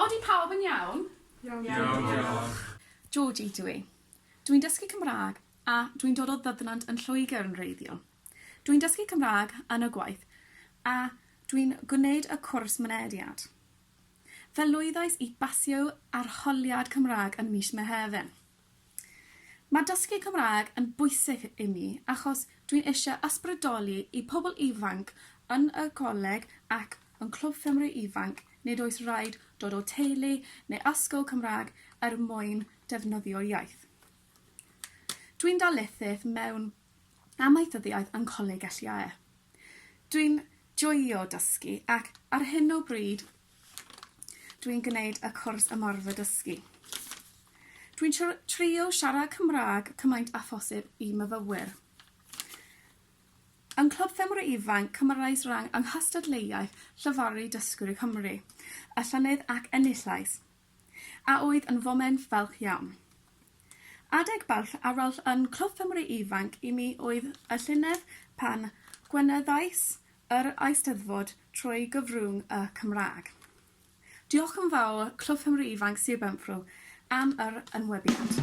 Odi pawb yn iawn? Iawn diolch. Georgie dw i. Dwi'n dysgu Cymraeg a dwi'n dod o Ddyfnant yn Lloegr yn wreiddiol. Dwi'n dysgu Cymraeg yn y gwaith a dwi'n gwneud y cwrs mynediad. Fe lwyddais i basio arholiad Cymraeg yn mis Mehefin. Mae dysgu Cymraeg yn bwysig i mi achos dwi'n eisiau ysbrydoli i pobl ifanc yn y coleg ac yn Clwb Ffermwyr Ifanc nid oes raid dod o teulu neu ysgol Cymraeg er mwyn defnyddio'r iaith. Dwi'n darlithydd mewn amaethyddiaeth yn Coleg Elliae. Dwi'n joio dysgu ac ar hyn o bryd dwi'n gwneud y cwrs ymarfer dysgu. Dwi'n trio siarad Cymraeg cymaint â phosib i myfyrwyr. Yng Nghlwb Ffermwyr Ifanc cymerais ran yng nghystadleuaeth Llefaru Dysgwyr Cymru y llynedd ac enillais, a oedd yn foment falch iawn. Adeg balch arall yn Clwb Ffermwyr Ifanc i mi oedd y llynedd pan gwenyddais yr Eisteddfod trwy gyfrwng y Cymraeg. Diolch yn fawr Clwb Ffermwyr Ifanc Sir Benfro am yr enwebiad.